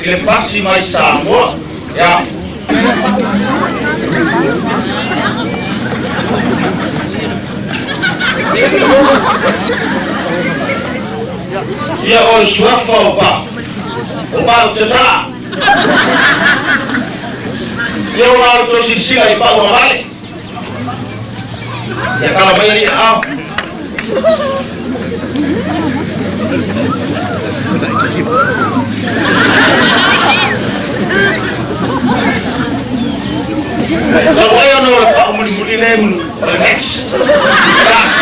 I le pasi mai Samoa. Ia. Ia o le suafa o pa. O pa o tata. Ia o la o tau silasila i pau o vale. Ia tala mai ali ao. Lau ai ona o le pau mulimuli le o le next. Last.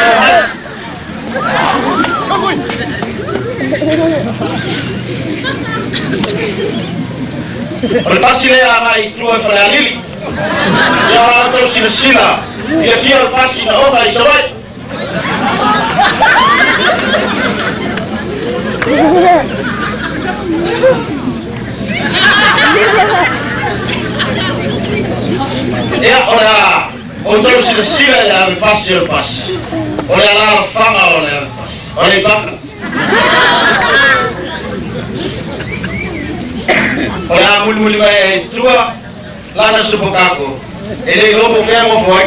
O le pasi lea agai i tua i Falealili. Ia o la outou silasila i akia o le pasi na oga i Savaii. Ia o le a outou silasila i le ave pasi o le pasi. O le alaalafaga o le ave pasi. O le vaka. O le a mulimuli mai ai i tua lana supokako. E le iloa po o fea e nofo ai.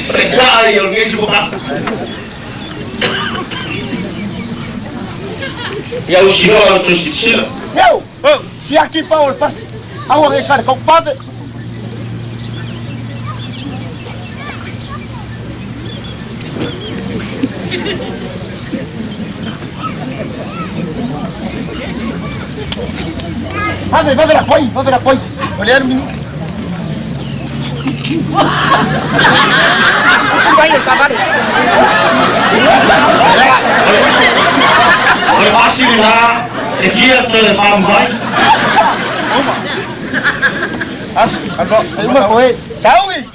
O le taa ia o lenei supokako. Ia usiloa o outou silasila. Meu! Siaki pa o le pasi. Aua ne i fale kau pave. Vave, vave la koi, vave la koi. O le alu minu. Vai o cavalo. O le pasi lena e kia toe mamu ai. Uma foi. Saúde!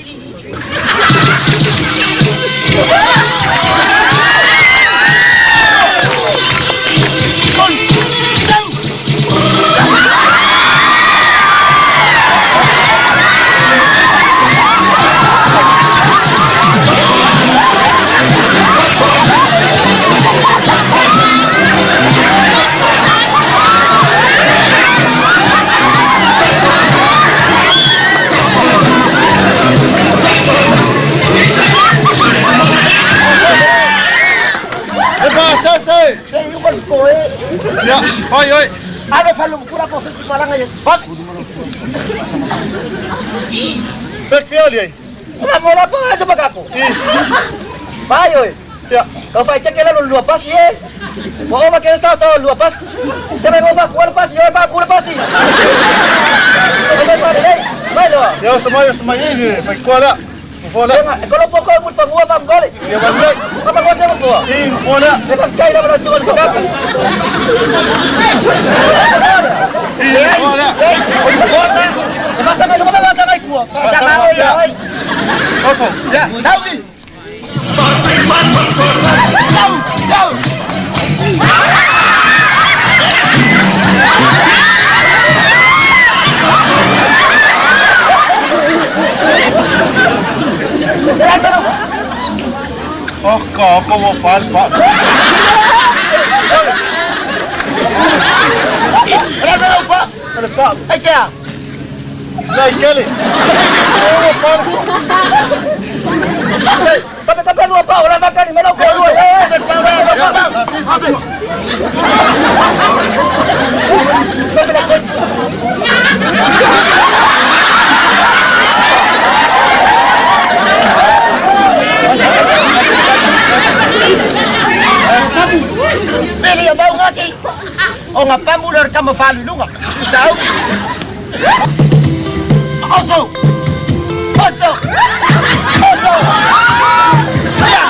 E pa, se, se! Se, uma foi. Ia, oi, oi. Alo falo kura ko fiti malanga ye. Pak. Pe ke oli ai. Ua mola pa sa bagako. Vai oi. Ia. Kau fai ke la lua pasi e. Wa oma ke sa sa lua pasi. Te mai oma ku pasi oi pa ku pasi. Oi pa le. Vai lo. Ia, o mai, o mai i, fai koa lea. Fo lea. Ko lo poko mu pa mua pa ngole. Ia, wa lei. Pa pa ko se mo. I, fo lea. E ka kai la la su ko ka. I, fo lea. E ma sa mai lo ma sa mai ku. Sa ma oi oi. Oso. Ya, Saudi. Go, go. Oh, ka, ko mo pal pa. Ala pa. Ai sea. Nai kele. O pal. Pape pape no pa, ora va kani mena ko lu. Eh, pa pa pa. Pape la ko. Pele ya mau ngaki. O ngapamu lor kama falu lunga. Sau. Oso. Oso. Oso. Ya.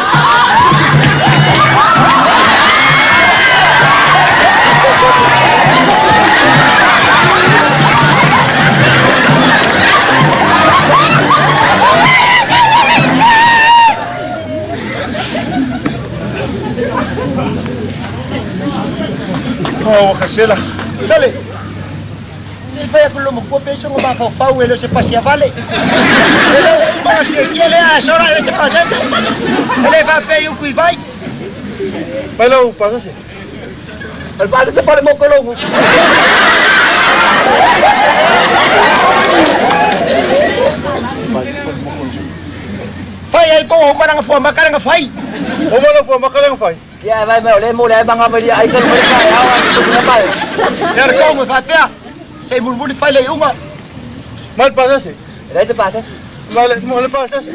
Oh, kasela. Sale. Se fai quello mo ko peso ngo ba fa fa welo se pasi vale. Ele ma se ele a sora ele te pasa. Ele va pe yu kui vai. Vai lau, pasa se. O le pasese po o le mokologu? Fai ai po o mana fua makala nga fai. O mana fua makala nga fai. Ia vai mai o le mo le manga mai ai ka mai ka au ai tu na mai. Ia re kau fa pea. Se mulmuli fai le unga. Mal pasese. Le te pasese. Mal mo le pasese.